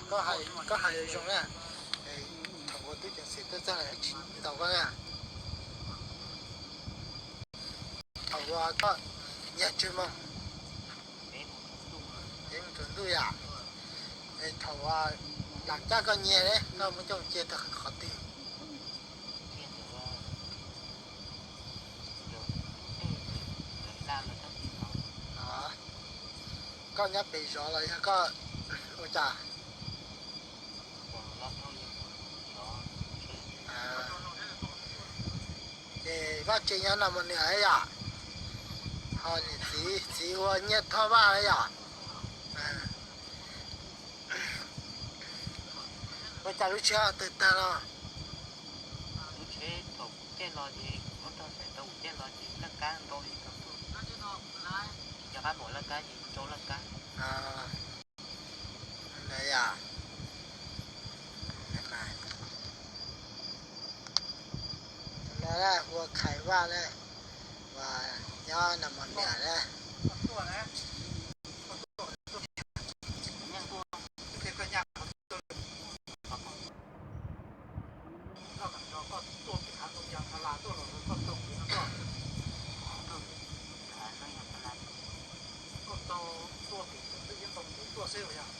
Koj hais zoo na. Thaum uas tub ceev xwm tuaj txog lawm tsis ntaus koj na? Thaum uas koj nyiag tsawg moos? Peb mus tsaus ntuj yom. Thaum uas lam cab koj nyiag ne, koj muab coj mus cia rau qhov twg? Koj nyob pem zos los yog koj ua cas? Ces Vaj Tse nyob Nas Mos Niam yom? Ho niam txiv, txiv ua Nyiaj Thoj Vaj yom? Ua cas lub tsheb ho tawg tag los? Ua Khais Vaj na, uas nyob Nas Mos Niam na. Koj tau tuaj pem tus twg yeej tau mus tuaj xwb los yog?